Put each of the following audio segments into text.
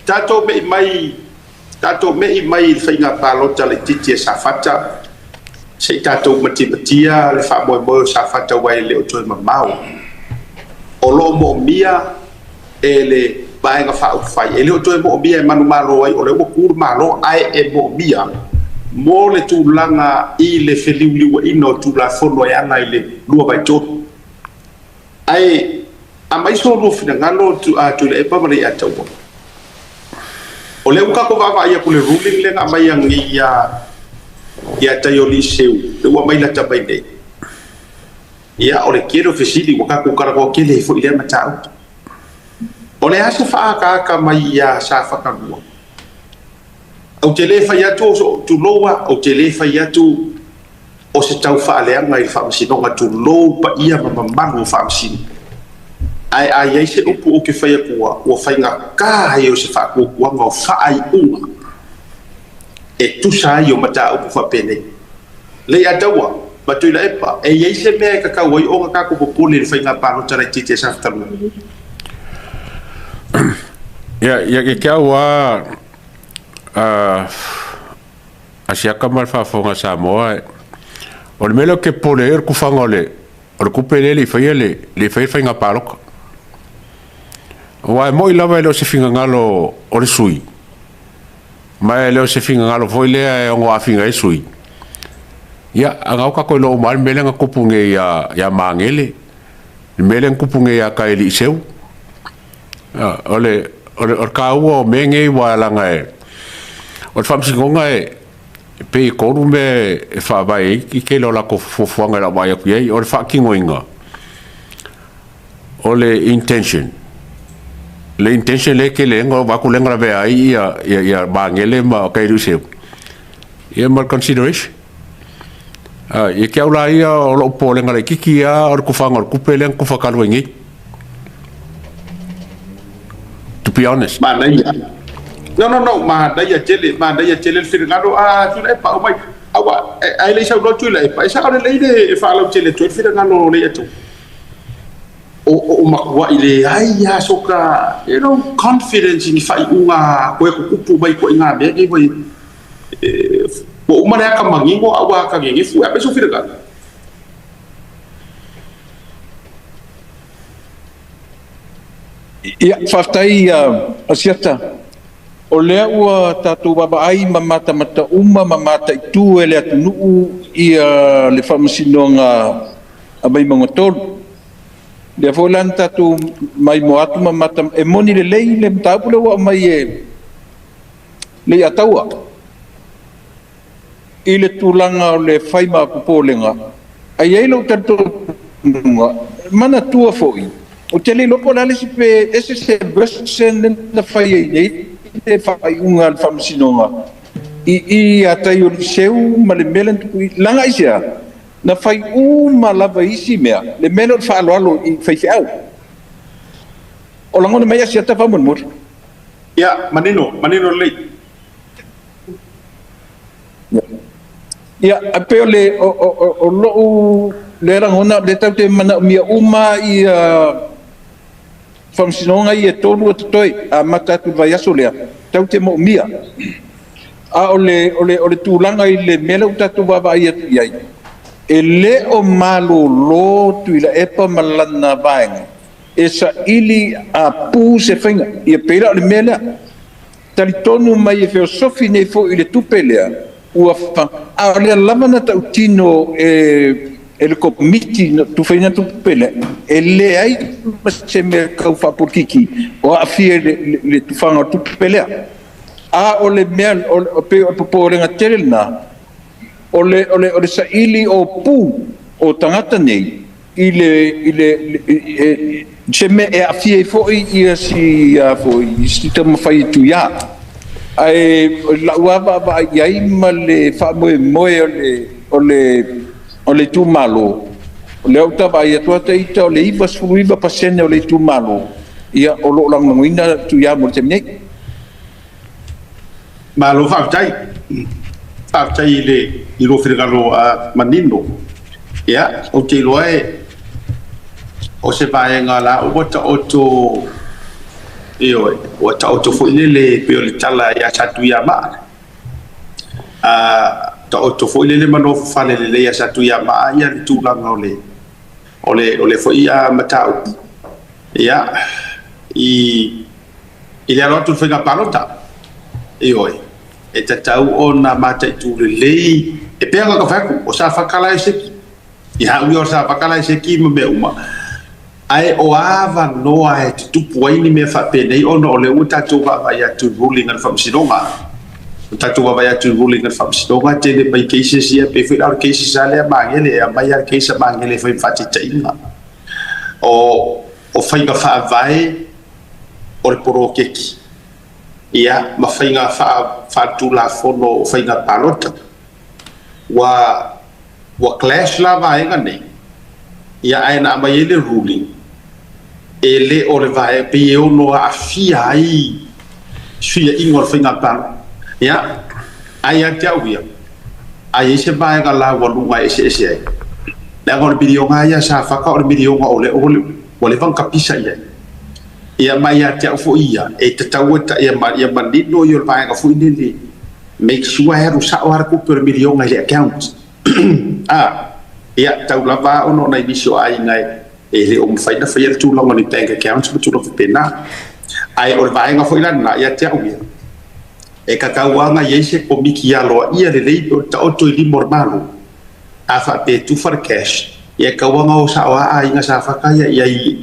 Tatou me'i mai, tatou me'i mai i le faiga palota laitiiti a Safata, se i tatou matimatia le faamoemoe o Safata aua e le o toe mamao. O lo o moomia e le Vaega Faaupufai, e le o toe moomia e manumalo ai, o lea ua tu le Malo, ae e moomia mo le tulaga i le feliuliuaiina o Tulafono e ala i le 2/3. Ae aumai so lua finagalo Tuilaepa ma Leiataua. O lea ua tatou vaavaai atu i le ruling lea na aumai nei ia Taioliiseu, lea ua aumai lata mai nei. Ia, o le tele o fesili ua tatou talanoa tele ai foi i lea mataupu. O le a se faaataata mai ia Safata 2? Ou te le fai atu, tulou lava, ou te le fai atu o se tau faaleaga i le Faamasinoga, tulou paia ma mamalu o Faamasino. Ae a i ai se upu ou te fai atua, ua faigata ai o se faatuatuaga o faaiuga e tusa ai o mataupu faapenei. Leiataua ma Tuilaepa, e i ai se mea e tatau ai ona tatou popole i le faiga palota laitiiti a Safata 2? Ia, ia te au lava, a siaka ma le faafofoga a Samoa, o le mea lea ou te popole ai o le tufaga o le o le tupe lea e le i faia le le i faia le faiga palota. Aua e moni lava e le o se finagalo o le sui, ma e le o se finagalo foi lea e ono aafia ai le sui. Ia, a na o tatou iloa uma lava le mea lea na tupu nei ia Magele, le mea lea na tupu nei ia Taeliiseu. O le taua o mea nei aua leaga e, o le Faamasinoga e pei e 3 mea e faavae ai le tele o latou fuafuaga i lau vaai atu i ai. O le faatinoina, o le intention, le intention lea e tele ai ona vaai atu lea na lavea ai ia Magele ma Taeliiseu, ia ma le consideration. Ia te au la ia o lou popolega laitiiti lava o le tufaga o le tupe lea na tufa talu ai nei. To be honest. Manaia. No, no, no, manaia tele, manaia tele le finagalo a Tuilaepa, aumai. Aua, ae le i saunoa Tuilaepa, e sao lelei le faalautele atu ai le finagalo o Leiataua. O matuai leai lava soka, you know, confidence i ni faaiuga toe tutupu mai ituaiga mea nei ua i ai. Ua uma le ata manino a ua ata nenefu e aumai sou finagalo. Ia, faafetai Asiata. O lea ua tatou vaavaai ma matamata uma ma mataitu e le atunuu ia le faamasinoga a Vaimauga 3. Lea foi la na tatou maimoa atu ma matamata, e moni lelei le mataupu lea ua aumai e Leiataua i le tulaga o le fai ma popolega, ae i ai lou talitonuga, manatua foi, ou te le iloa po o le a le isi pe ese se version lea na fai ai nei le faaiuga a le Faamasinoga i i ia Taioliseu ma le mea lea na tupu i leaga aisea? Na fai uma lava i isi mea le mea lea o le faaaloalo i faifeau. O lagona mai Asiata faamolemole. Ia, manino, manino lelei. Ia, e pei o le, o, o, o, o lou lea lagona, lea tatou te manaomia uma ia faamasinoga ia e 3 o totoe, amata atu i le vaiaso lea, tatou te moomia. A o le, o le, o le tulaga i le mea lea ua tatou vaavaai atu i ai, e le o malolo Tuilaepa ma lana vaega e saili a pu se faiga. Ia pei la o le mea lea. Talitonu mai e feosofi nei foi i le tupe lea ua fa, a o lea lava na tautino e e le Komiti na tufaina tupe lea, e leai ma se mea tau faapolitiki o aafia i le, le, le tufaga o le tupe lea. A o le mea, o, pei o le popolega tele lena, o le, o le, o le saili o pu o tagata nei, i le, i le, i se mea e aafia ai foi ia si a foi si taumafai e tuia. Ae o lau lava vaavaai i ai ma le faamoemoe o le, o le, o le itumalo, o lea ou te vaai atu lava ita o le 99% o le itumalo, ia o lo o lagolagoina Tuia mo le taimi nei. Malo faafetai. Faafetai i le i lou finagalo manino. Ia, ou te iloa e o se vaega la ua taoto. Ioe, ua taoto foi lele pei o le tala ia Satuiamaa. A taoto foi lele ma nofo fale lelei ia Satuiamaa ia le tulaga o le o le o le foi a mataupu. Ia, i i le alo atu i le faiga palota. Ioe, e tatau ona mataitu lelei e pei ona fai atu, o Safata la e seki. Ia ui o Safata la e seki ma mea uma. Ae o avanoa e tutupu ai ni mea faapenei ona o lea ua tatou vaavaai atu i ruling a le Faamasinoga. Ua tatou vaavaai atu i ruling a le Faamasinoga, tele mai cases ia, pei foi la o le cases lava lea a Magele, e aumai lava le case a Magele e fai ma faataitaiga. O faiga faavae o le poloketi, ia, ma faiga faaletulafono o faiga palota. Ua clash la vaega nei, ia ae na aumai ai le ruling, e le o le vaega, pei e ono aafia ai suiaiga o le faiga palota. Ia, ae ia te au ia, a i ai se vaega laualuga e eseese ai, leaga o le miliona ia a Safata o le miliona o lea ua leva ona tapisa i ai. Ia ma ia te au foi ia, e tatau ia manino ia o le vaega foi lele, make sure e alu sao lava le tupe o le miliona i le account. A, ia, tau lava ona o nai nisi o aiga e le o mafai ona faia le tulaga o ni bank accounts ma tulaga faapena. Ae o le vaega foi la lena, ia te au ia, e tatau lava ona i ai se komiti aloaia lelei pe o le taoto i lima o le Malo, a faapea e tufa le cash, ia e tatau lava ona o sao lava aiga Safata ia i ai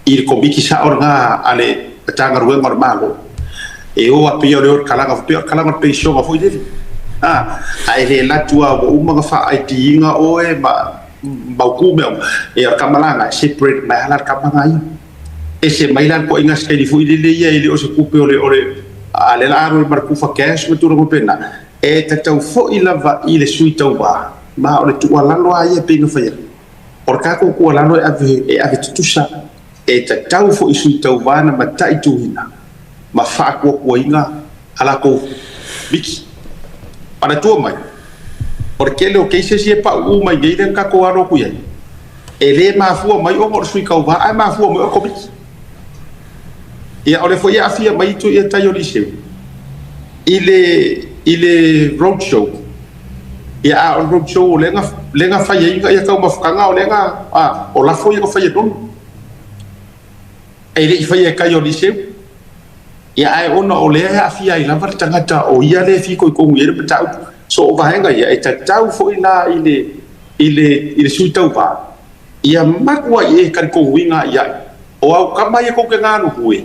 i le komiti sao lena a le Matagaluega o le Malo, e o a pei o le o le kalaga, pei o le kalaga o le penisiona foi lele. A, ae le alu atu lava ua uma ona faa-ID ina oe ma mautu mea uma, ia o le tama la lena, e separate mai lava la le tama lena ia. Ese mai la le toaiga sikaili foi lele ia e le o se tupe o le, o le, a lea o le a alu ai ma le tufa cash ma tulaga faapena. E tatau foi lava i le sui tauva, ma o le tuualalo lava ia e pei ona fai atu, o le tatou tuualalo e ave, e ave tutusa, e tatau foi i sui tauva ona mataituina ma faatuatuaina a latou miki. Manatua mai, o le tele o cases ia e pauu mai nei lea na tatou alo atu i ai, e le mafua mai ona o le sui tauva ae mafua mai o le Komiti. Ia o lea foi e aafia mai itu ia tai o Liseu i le i le road show. Ia a o le road show o lea na lea na fai ai ia taumafataga o lea na a o lafo ia na fai e Nonu. E le i faia e tai o Liseu. Ia ae ona o lea e aafia ai lava le tagata o ia lea e fitoitonu i ai le mataupu. So o vaega ia e tatau foi la i le i le i le sui tauva ia matuai e talitonuina i ai o au tama ia tou te galulue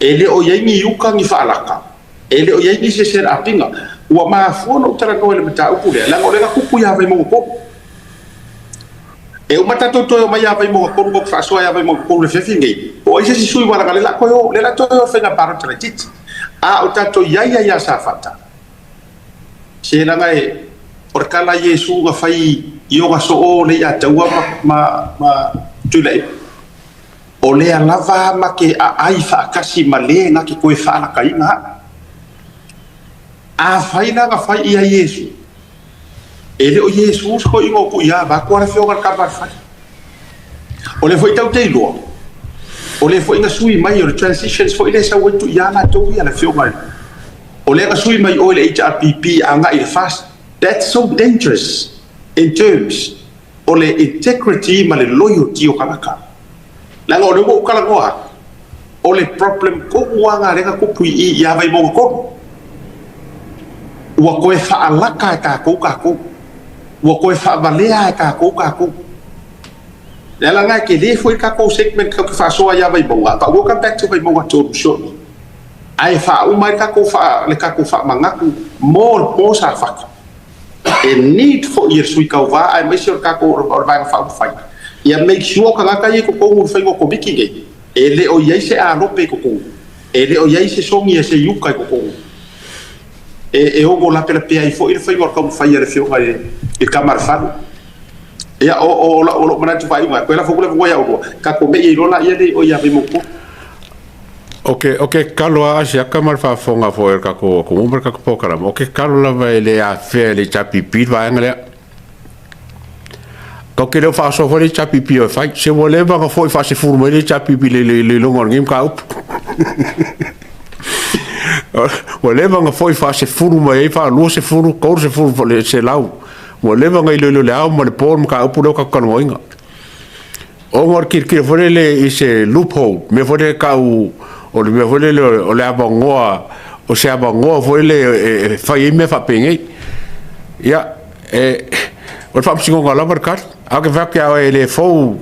e le o i ai ni uta ni faalaka, e le o i ai nisi e set up ina. Ua mafua ona ou talanoa i le mataupu lea leaga o lea na tupu ia Vaimauga 3. E uma tatou toe omai ia Vaimauga 3 ma faasoa ia Vaimauga 3 i le afiafi lenei, po o ai se isi sui ua laga lea o le a toe o, lea o le a toe o i le faiga palota laitiiti. A o tatou i ai ia Safata, se leaga e, o le tala a Iesu na fai i ona soo le ia taua ma, ma, ma Tuilaepa, o lea lava ma te aai faatasi ma le na te toe faalakaina au. Afai la na fai ia Iesu, e le o Iesu se toeaina o Tuiā, vaeatu lava le afioga i le tama a le fale. O lea foi tatou te iloa, o lea foi na sui mai, o le transitions foi lea e sau ai Tuiā latou ia, le afioga i le, o lea na sui mai o i le HRPP agai i le FAST. That's so dangerous in terms o le integrity ma le loyalty o tagata. Leaga o lea ua ou talanoa atu, o le problem tonu lava lena lea na tupu i i ia Vaimauga 3. Ua toe faalaka e tatou tatou. Ua toe faavalea e tatou tatou. Le ala lena e tele foi le tatou segment tatou te faasoa ia Vaimauga, but we'll come back to Vaimauga 3 shortly. Ae faauma ai le tatou le tatou faamanatu mo mo Safata. E need foi e le sui tauva aemaise o le tatou o le Vaega Faaupufai ia make sure tagata ia i totonu o le faiga o Komiti nei e le o i ai se alope i totonu, e le o i ai se sogi a se iuka i totonu e ono lapelapea ai foi le faiga o le taumafai a le Afioga i le Tama a le Fale. Ia, o lou manatu faaiuga, toe lafo atu le avanoa ia oulua, tatou mei ai loa laia nei o ia Vaimauga 3. O ke tatalo lava a Siaka ma le faafofoga foi a le tatou atunuu ma le tatou polokalame, o ke tatalo lava e le afea e le HRPP le vaega lea. Tatou te le o faasoa foi le HRPP o e fai. Se ua leva ona foi faasefulu mai le HRPP i le iloiloga o lenei mataupu. Ua leva ona foi faasefulu mai ai, faaluasefulu, 30, 100. Ua leva ona iloilo i le ao ma le po le mataupu lea ua tatou talanoaina. Ona o le tilotilo foi lele i se loophole, mea foi lele e tau o le mea foi lele o le avanoa, o se avanoa foi lele e fai ai mea faapenei. Ia, o le faamasinoga lava le tali. Ae ou te fai atu ia oe e le fou,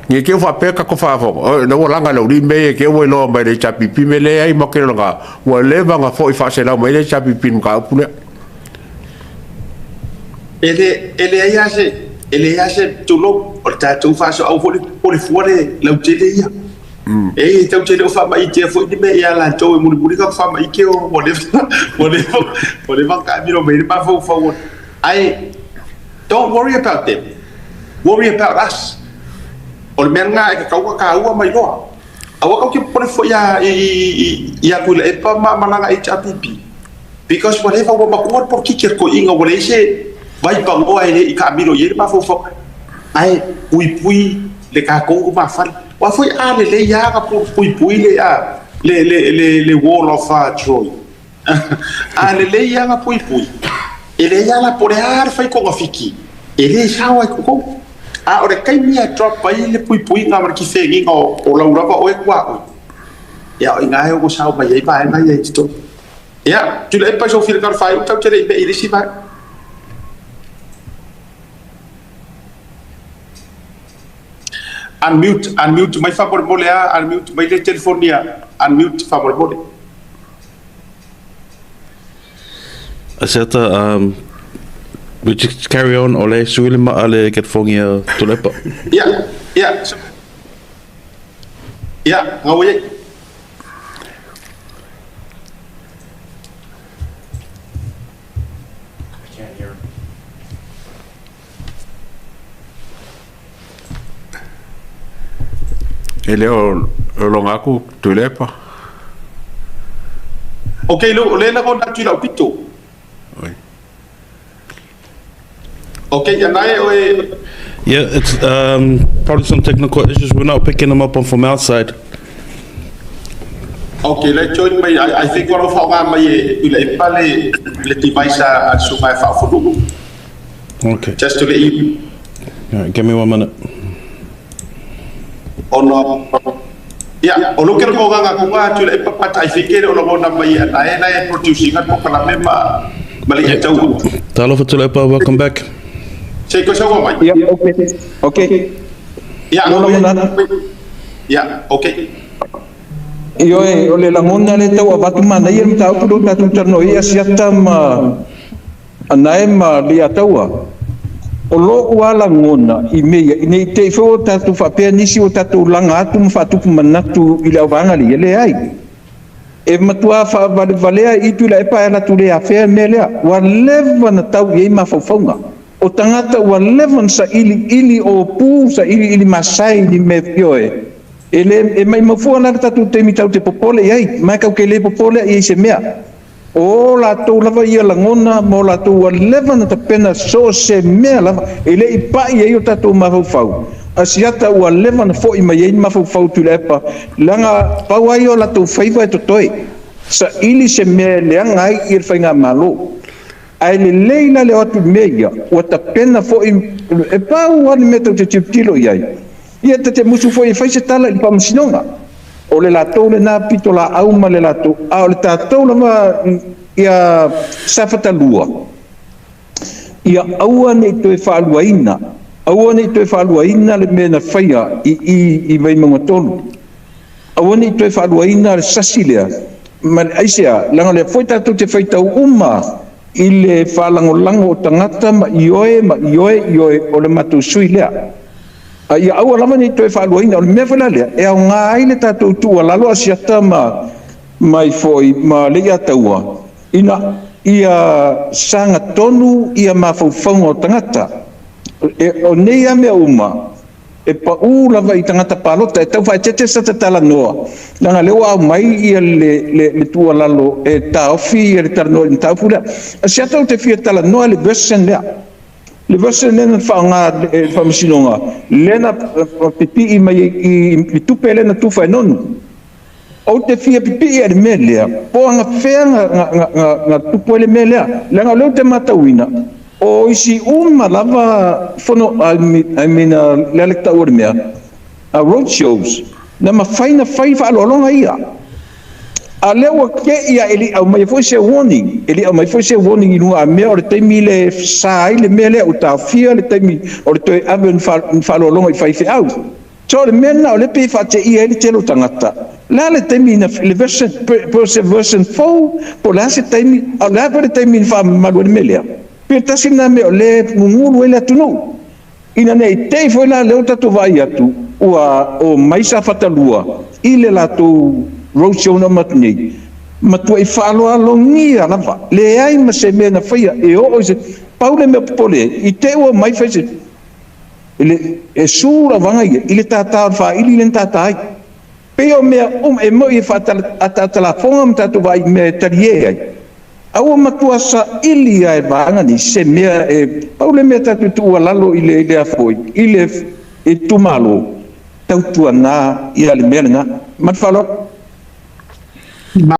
ne i te i ua faapea tatou faafofoga, o lea ua laga e le aualii mea ia i te i ua iloa mai e le HRPP mea leai ma te lona, ua leva ona foi faaselau mai le HRPP i le mataupu lea. E leai lava se, e leai lava se, tulou, o le tatou faasoau foi o le fua le lautele ia. E tatou te le o faamaitea foi ni mea ia latou e mulimuli tatou faamaite ua leva, ua leva, ua leva ona taamilo mai ai le mafaufau. Ae don't worry about them, worry about us. O le mea lena e tatau ona taua ma iloa. Aua tatou te popole foi ia Tuilaepa ma lana HRPP because whatever ua matua le polokiki a le toeaina ua leai se vaipanoa e le i taamilo i ai le mafaufau. Ae puipui le tatou lumafale. Aua foi a lelei lava ona puipui le wall of Troy. A lelei lava ona puipui, e leai lava la po o le a le fai togafiti, e le sao ai totonu. A o le taimi e drop ai le puipuiga ma le kifegiga o lau lava oe tuaoi, ia o i ina e ono sao mai ai vaega ia i totonu. Ia, Tuilaepa i sou finagalo faaiu, tatou te le i mei i le isi vaega. Unmute, unmute mai faamolemole a, unmute mai le telefoni a, unmute faamolemole. Asiata, we just carry on, o le sui le maa le kelefongi a Tuilaepa. Ia, ia, ia, gaua iai. E le o loga atu Tuilaepa. Ok, o lea e lagona atu i lau pito. Oi. Ok, ia nae oe. Yeah, it's probably some technical issues. We're not picking them up on from our side. Ok, le join mai, I think o lo whaonga mai e Tuilaepa le device a suka e whaofonuu. Okay. Just to let you. All right, give me 1 minute. Ono, ia, o lo kero ko nganga kunga Tuilaepa but I think ele o lagona mai e nae nae producing at pokalame ma le Yeah. tau. Talofa Tuilaepa, welcome back. Se ko sawa mai. Ia, okay. Okay. Ia, Mo lagona. Ia, okay. Ioe, o le lagona le tau avatu manaia le mataupu lea ua tatou talanoa ai Asiata ma Anae ma Leiataua. O lo'u lava lagona i mea ia, ne i te i foi ua tatou faapea nisi ua tatou laga atu ma faatupu manatu i le auvaega lea, leai. E matua faavalevalea i Tuilaepa ae latou le afea le mea lea. Ua leva ona tau i ai mafaufauga o tagata, ua leva ona sailiili opu, sailiili masae i ni mea ioe. E le e maimau fua la le tatou taimi tatou te popole i ai, ma e tatou te le popole i ai i se mea. O latou lava ia lagona ma o latou ua leva ona tapena so o se mea lava e le i pa'i ai o tatou mafaufau. Asiata ua leva ona fo'i mai ai ni mafaufau Tuilaepa, leaga pau lava ia o latou faiva e totoe, saili se mea e leaga ai ia le faigamalo. Ae lelei la le o atu i mea ia, ua tapena fo'i, e pau lava le mea tatou te tilotilo i ai, ia ta te musu foi e fai se tala i le Faamasinoga. O le latou lena pitolaau ma le latou, a o le tatou lava ia Safata 2, ia aua ne i toe faaluaina, aua ne i toe faaluaina le mea na faia i Vaimauga 3. Aua ne i toe faaluaina le sasi lea, ma le aisea, leaga o lea foi tatou te faitau uma i le faalagolago o tagata ma ioe ma ioe ioe o le matou sui lea. A ia aua lava ne i toe faaluaina. O le mea foi la lea e aoga ai le tatou tuualalo Asiata ma mai foi ma Leiataua ina ia sagatonu ia mafaufauga o tagata. O nei lava mea uma e pau lava i tagata palota e tau faaeteete sa talanoa, leaga lea ua aumai ia le tuualalo e taofi ia le talanoa i le mataupu lea. Asiata ou te fia talanoa le version lea. Le version lea na faaaoga e le Faamasinoga, lea na pipii mai i le tupe lea na tufa e Nonu. Ou te fia pipii i le mea lea, po o agafea na tupu ai le mea lea, leaga o lea ou te matauina, o isi uma lava fono, I mean, le ala tau o le mea, road shows, na mafai na fai faaaloaloga ia. A lea ua te i a e le i aumaia foi se warning, e le i aumaia foi se warning i luga a mea o le taimi le sa ai le mea lea ua taofia le taimi o le toe ave o ni faaaloaloga i faifeau. So o le mea lena o lea pei e faateia ai le tele o tagata. O le a le taimi na le version, po o se version fou, po o le a se taimi, a o le a foi le taimi na faamamalu ai le mea lea. Pe tasi lena mea o lea e gugulu ai le atunuu. Ina ne i te i foi la lea ua tatou vaai atu ua o mai Safata 2 i le latou roadshow na uma atu nei, matuai faaaloalogia lava, leai ma se mea na faia e oo i se pau le mea popole ai, i te i ua omai fai se e su lauvaga ia i le tātā o le faili lea na tātā ai. Pei o mea uma e moi e faataatalafoga ma tatou vaai i mea e talie ai. A ua matua saili lava e vaega nei se mea e pau le mea tatou tuualalo i le a foi i le itumalo, tautuana ia le mea lena. Ma le faaaloalo.